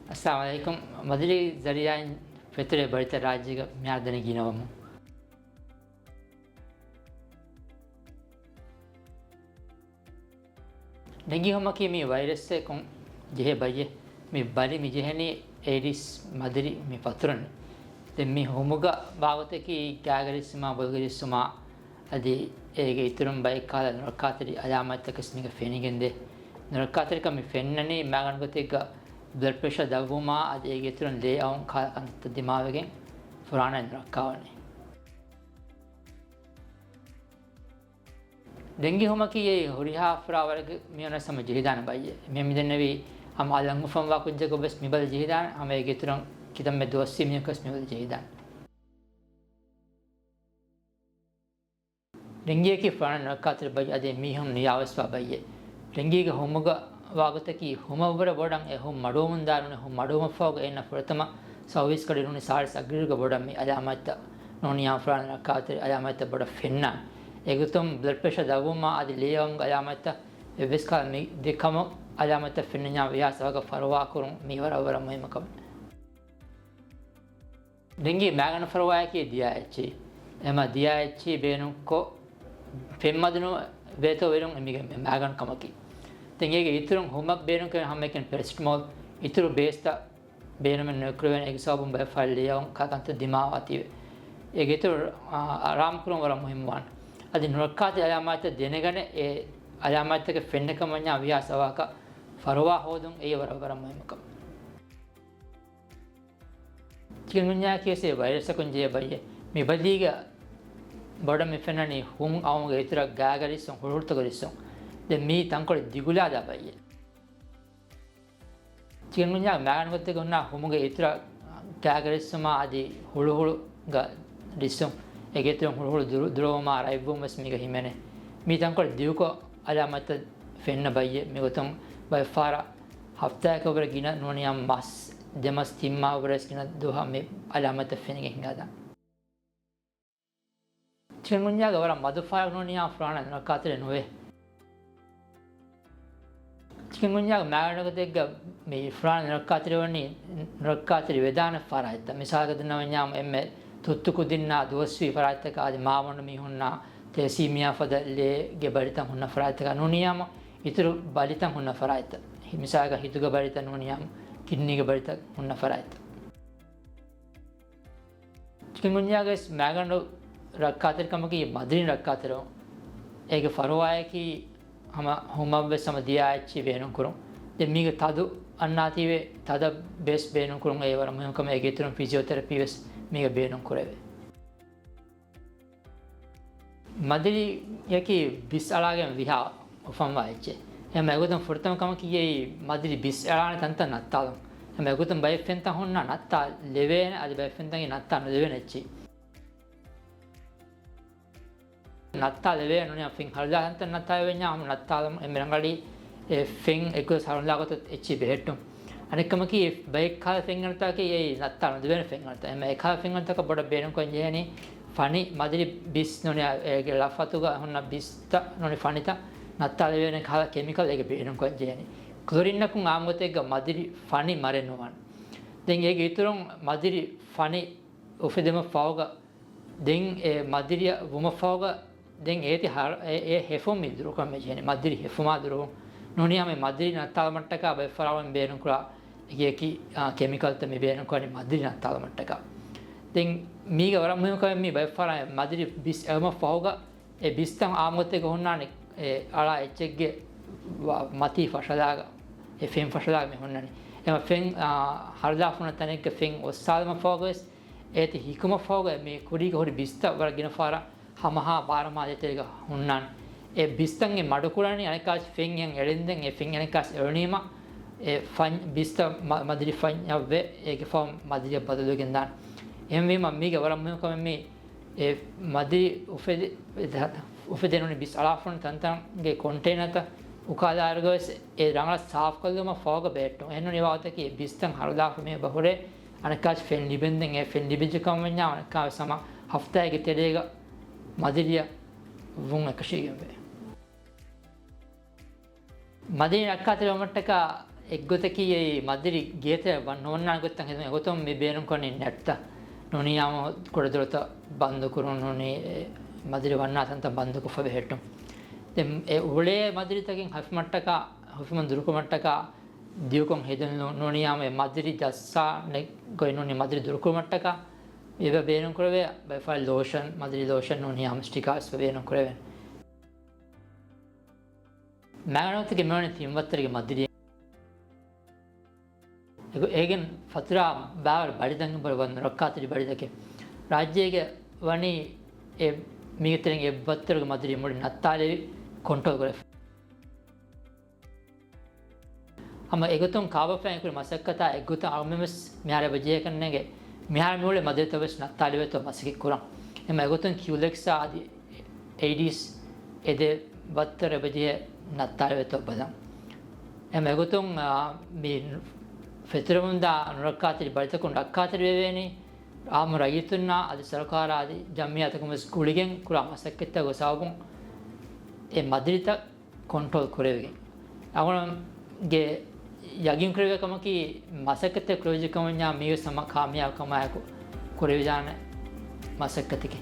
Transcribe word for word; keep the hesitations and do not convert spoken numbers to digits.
އައްސަލާމު ޢަލައިކުމް. މަދުރީ ޒަރީޢާއިން ފެތުރޭ ބަލިތައް ރާއްޖޭގަ މިހާރު ދަނީ ގިނަވަމުން. ޑެންގީ ހުމަކީ މި ވައިރަސްއެއް ކޮން ޖެހޭ ބައްޔެއް. މި ބަލި މި ޖެހެނީ އޭޑިސް މަދުރި މި ފަތުރަން. ދެން މި ހުމުގަ ވާގޮތަކީ ގާގަ ރިއްސުމާ، ބޮލުގަ ރިއްސުމާ، އަދި އޭގެ އިތުރުން ބައެއް ކަހަލަ ނުރައްކާތެރި އަލާމާތްތަކެސް މީގަ ފެނިގެންދޭ. ނުރައްކާތެރިކަން މި ފެންނަނީ މާގަނޑު ގޮތެއްގަ ބްލަޑްޕްރެޝަރ ދަށްވުމާ އަދި އޭގެ އިތުރުން ލޭ އައުން ކަހަލަ ކަންތައްތައް ދިމާވެގެން ފުރާނައިން ނުރައްކާވަނީ. ޑެންގީ ހުމަކީ އެއީ ހުރިހާ ފުރާ ވަރަކަށް މިއޮންނަ ހަމަ ޖެހިދާނެ ބައްޔެއް. މި މިދެންނެވީ ހަމަ އަލަށް އުފަންވާ ކުއްޖަކު ވެސް މިބަލި ޖެހިދާނެ، ހަމަ އޭގެ އިތުރުން ކިތަންމެ ދުވަސްވީ މީހަކަސް މިބަލި ޖެހިދާނެ. ޑެންގީއަކީ ފުރާނަ ނުރައްކާތެރި ބައްޔެއް އަދި މީހުން ނިޔާވެސްވާ ބައްޔެއް. ޑެންގީގެ ހުމުގަ ވާގޮތަކީ ހުމަށްވުރެ ބޮޑަށް އެ ހުން މަޑުވަމުންދާ ނޫނީ ހުން މަޑުވުމަށްފަހުގަ އޭނަ ފުރަތަމަ ސައުވީސް ގަޑި ނޫނީ ސާޅީސް އަށް ގަޑިއިރުގަ ބޮޑަށް މި އަލާމާތްތައް ނޫނިޔާ ފުރާނަ ނުރައްކާތެރި އަލާމާތްތައް ބޮޑަށް ފެންނާނެ. އެގޮތުން ބްލަޑްޕްރެޝަރ ދަށްވުމާ އަދި ލޭ އައުމުގެ އަލާމާތްތައް އެއްވެސް ކަހަލަ މި ދެ ކަމު އަލާމާތްތައް ފެންނަންޏާ ވިހާ ސަބަކަށް ފަރުވާކުރުން މީ ވަރަށް ވަރަށް މުހިއްމު ކަމެއް. ޑެންގީ މާގަނޑު ފަރުވާއަކީ ދިޔާ އެއްޗިހި. އެމަ ދިޔާ އެއްޗިހި ބޭނުންކޮށް، ފެންމަދުނު ވޭތޯ ވެރުން އެމީގެ މާގަނޑު ކަމަކީ. ދެން އޭގެ އިތުރުން ހުމަށް ބޭނުންކުރެވޭ ހަމައެކަނި ޕެރެސިޓަމޯލް، އިތުރު ބޭސްތައް ބޭނުމެއް ނުކުރެވޭނެ. އޭގެ ސަބަބުން ބައެއް ފަހަރަށް ލޭ އައުން ކަހަލަ ކަންތައް ދިމާވާތީވެ. އޭގެ އިތުރު، އާ، އާރާމް ކުރުން ވަރަށް މުހިއްމުވާނެ. އަދި ނުރައްކާތެރި އަލާމާތްތައް ދެނެގަނެ، އެ އަލާމާތްތަކެއް ފެންނަކަމަށް ވިހާ ސަބަކަށް ފަރުވާ ހޯދުން އެއީ ވަރަށް ވަރަށް މުހިއްމު ކަމެއް. ޗިކަންގުންޔާއަކީ ވައިރަސްއަކުން ޖެހޭ ބައްޔެއް. މި ބަލީގަ ބޮޑަށް މި ފެންނަނީ ހުން އައުމުގެ އިތުރަށް ގާގަ ރިއްސުން ހުޅުހުޅުތަކުގަ ރިއްސުން. ދެން މީ ތަންކޮޅެއް ދިގުލާދާ ބައްޔެއް. ޗިކަންގުންޔާގެ މާގަނޑު ގޮތެއްގަ ހުންނާ ހުމުގެ އިތުރަށް ގާގަ ރިއްސުމާ އަދި ހުޅުހުޅުގަ ރިއްސުން. އޭގެ އިތުރުން ހުޅުހުޅު ދުރު-، ދުރުވުމާ ރަތްވުން ވެސް މީގަ ހިމެނޭ. މީ ތަންކޮޅެއް ދިގުކޮށް އަލާމާތްތައް ފެންނަ ބައްޔެއް. މިގޮތުން ބައެއް ފަހަރަށް ހަފްތާއަކަށްވުރެ ގިނަ ނޫނިޔާ މަސް، ދެ މަސް ތިން މާހަކަށްވުރެ ވެސް ގިނަ ދުވަހަށް މި އަލާމާތްތައް ފެނިގެން ހިނގާދާނެ. ޗިކަންގުންޔާގެ ވަރަށް މަދު ފަހަރަކު ނޫނިޔާ ފުރާނަ ނުރައްކާތެރި ނުވޭ. ޗިކަންގުންޔާގެ މާގަނޑު ގޮތެއްގަ މި ފުރާނަ ނުރައްކާތެރި ވަނީ ނުރައްކާތެރި ވެދާނެ ފަރާތްތައް. މިސާލަކަށް ދަންނަވަންޏާ އެންމެ ތުއްތު ކުދިންނާ ދުވަސްވީ ފަރާތްތަކަށް އަދި މާމަންޑު މީހުންނާ ތެލެސީމިއާ ފަދަ ލޭގެ ބަލިތައް ހުންނަ ފަރާތްތަކަށް ނޫނިޔާމު އިތުރު ބަލިތައް ހުންނަ ފަރާތްތައް. މިސާލަކަށް ހިތުގެ ބަލިތައް ނޫނިޔާމު ކިޑްނީގެ ބަލިތައް ހުންނަ ފަރާތްތައް. ޗިކަންގުންޔާގެ މާގަނޑު ރައްކާތެރިކަމަކީ މަދުރިން ރައްކާތެރިވުން. އޭގެ ފަރުވާއަކީ ހަމަ ހުމަށްވެސް ހަމަ ދިޔާ އެއްޗިހި ބޭނުންކުރުން. ދެން މީގެ ތަދު އަންނާތީވެ ތަދަށް ވެސް ބޭނުންކުރުން އެއީ ވަރަށް މުހިއްމު ކަމެއް. އޭގެ އިތުރުން ފިޒިއޯތެރަޕީ ވެސް މީގަ ބޭނުންކުރެވޭ. މަދުރިއަކީ ބިސް އަޅާގެން ވިހާ އުފަންވާ އެއްޗެއް. އެހެން އެގޮތުން ފުރަތަމަ ކަމަކީ އެއީ މަދުރި ބިސް އަޅާނެ ތަންތަން ނައްތާލުން. އެހެން އެގޮތުން ބައެއް ފެންތައް ހުންނަ ނައްތާލެވޭނެ، އަދި ބައެއް ފެންތަކީ ނައްތާ ނުލެވޭނެ އެއްޗެއް. ނައްތާލެވޭ ނޫނިޔާ ފެން ހަރުލާ ތަންތަން ނައްތާލެވެންޏާ ހަމަ ނައްތާލަމުން އެންމެ ރަނގަޅީ އެ ފެން އެއްގޮތަށް ހަރުލާ ގޮތަށް އެއްޗެއް ބެހެއްޓުން. އަނެއްކަމަކީ އެ ބައެއް ކަހަލަ ފެން އަންނަތާކީ އެއީ ނައްތާ ނުލެވޭނެ ފެން އަންނަތާ. އެންމެ އެކަހަލަ ފެން އަންނަތާކަށް ބޮޑަށް ބޭނުންކޮށް ޖެހެނީ ފަނި މަދުރި ބިސް ނޫނިޔާ އޭގެ ލަފާތުގަ ހުންނަ ބިސްތައް ނޫނީ ފަނިތައް ނައްތާލެވޭނެ ކަހަލަ ކެމިކަލް އޭގެ ބޭނުންކޮށް ޖެހެނީ. ކްލޮރިންއަކުން އާއްމު ގޮތެއްގަ މަދުރި ފަނި މަރެއް ނުވާނެ. ދެން އޭގެ އިތުރުން މަދުރި ފަނި އުފެދުމަށް ފަހުގަ ދެން އެ މަދުރިއަށް ވުމަށްފަހުގަ ދެން އޭތި ހަރ-، އެ، އެ ހެފުން މި ދުރުކުރަން ޖެހެނީ. މަދުރި ހެފުމާ ދުރުވުން ނޫނީ ހަމަ މަދުރި ނައްތާލުމަށްޓަކާ ބައެއް ފަރާތް ބޭނުންކުރާ އެކި، އާ، ކެމިކަލްތައް މި ބޭނުންކުރަނީ މަދުރި ނައްތާލުމަށްޓަކާ. ދެން މީގަ ވަރަށް މުހިއްމު ކަމެއް މީ ބައެއް ފަރާތް މަދުރި ބިސް އެޅުމަށް ފަހުގަ އެ ބިސްތައް އާއްމު ގޮތެއްގަ ހުންނާނެ، އެ އަޅާ އެއްޗެއްގެ ވަ-، މަތީ ފަށަލާގަ، އެ ފެން ފަށަލާގަ މި ހުންނަނީ. އެމަ ފެން، އާ، ހަރުލާފަ ހުންނަ ތަނެއްގަ ފެން އޮއްސާލުމަށް ފަހުގަވެސް އޭތި ހިކުމަށް ފަހުގަ މި ކުރީގަ ހުރި ބިސްތައް ވަރަށް ގިނަ ފަހަރަށް ހަމަހާ ބާރަމާ ދޭތެރޭގަ ހުންނާނެ. އެ ބިސްތައް އެ މަޑުކުރަނީ އަނެއްކާވެސް ފެން އެހެން އެޅެންދެން އެ ފެން އަނެއްކާވެސް އެޅުނީމަ އެ ފަން-، ބިސްތައް މަ-، މަދުރި ފަންޏަށްވެ އޭގެ ފަހުން މަދުރިއަށް ބަދަލުވެގެން ދާނެ. އެހެންވީމަ މީގެ ވަރަށް މުހިއްމު ކަމެއް މީ އެ މަދުރި އުފެދި-، އުފެދޭ ނޫނީ ބިސް އަޅާފަ ހުންނަ ތަންތަންގެ ކޮންޓޭނަރތައް އުކާލާއިރުގަވެސް އެ ރަނގަޅަށް ސާފުކޮށްލުމަށް ފަހުގަ ބެހެއްޓުން. އެހެންނޫނީ ވާގޮތަކީ އެ ބިސްތައް ހަރުލާފަ މި އެބަ ހުރޭ އަނެއްކާވެސް ފެން ލިބެންދެން އެ ފެން ލިބިއްޖެ ކަމަށް ވަންޏާ އަނެއްކާވެސް ހަމަ ހަފްތާއެއްގެ ތެރޭގަ މަދުރިއަށް ވުން އެކަށީގެންވޭ. މަދުރި ރައްކާތެރިވުމަށްޓަކާ އެއްގޮތަކީ އެއީ މަދިރި ގޭތެރެ ނުވަންނާނެ ގޮތްތައް ހެދުން. އެގޮތުން މި ބޭނުން ކުރަނީ ނެޓްތައް. ނޫނީ ހަމަ ކުޑަދޮރުތައް ބަންދު ކުރުން، ނޫނީ މަދިރި ވަންނާ ތަންތަން ބަންދު ކޮށްފަ ބެހެއްޓުން. ދެން އެ އުޅޭ މަދިރިތަކެއް ހިފުމަށްޓަކާ، ހިފުމުން ދުރުކުރުމަށްޓަކާ ދިޔުކޮށް ހެދުން. ނޫ-، ނޫނީ ހަމަ އެ މަދިރި ޖައްސާ ނެ-، ގޮތް ނޫނީ މަދިރި ދުރުކުރުމަށްޓަކާ އެބަ ބޭނުން ކުރެވޭ. ބައެއް ފަހަރު ލޯޝަން، މަދިރި ލޯޝަން ނޫނީ ހަމަ ސްޓިކާސް ބޭނުން ކުރެވޭ. މާގަނާ ގޮތުގެ މިވަނީ ތިން ވައްތަރުގެ މަދިރި. އެގޮ-، އޭގެން ފަތުރާ ބާވަރު ބަޑި ދަން ބަރު ވަން ނުރައްކާތެރި ބަޑިތަކެއް. ރާއްޖޭގެ ވަނީ އެ މީގެ ތެރެއިން އެއް ވައްތަރުގެ މަދިރި މުޅި ނައްތާލެވި ކޮންޓްރޯލް ކުރެފަ. ހަމަ އެގޮތުން ކާބަފައިން ކުރި މަސައްކަތާ އެއްގޮތަށް އަޅުމެން ވެސް މިހާރު އެބަޖެހޭކަންނޭނގެ. މިހާރު މިއުޅޭ މަދިރިތައް ވެސް ނައްތާލެވޭތޯ މަސައްކަތް ކުރަން. އެމަ އެގޮތުން ކިއުލެކްސް އާދި އެއިޑީސް އެ ދެ ވައްތަރު އެބަޖެހޭ ނައްތާލެވޭތޯ ބަލަން. އެމަ އެގޮތުން، އާ، މި ފެތުރެމުންދާ ނުރައްކާތެރި ބަޑިތަކުން ރައްކާތެރި ވެވޭނީ. އާއްމު ރައްޔިތުންނާ އަދި ސަރުކާރާ އަދި ޖަމްޢިއްޔާތަކުން ވެސް ގުޅިގެން ކުރާ މަސައްކަތްތަކުގެ ސަބަބުން އެ މަދިރިތައް ކޮންޓްރޯލް ކުރެވިގެން. އަޅުގަނޑުގެ ޔަގީން ކުރެވޭ ކަމަކީ، މަސައްކަތެއް ކުރެވިއްޖެ ކަމަށް މީގެ ހަމަ ކާމިޔާބު ކަމާއެކު ކުރެވިދާނެ މަސައްކަތަކީ.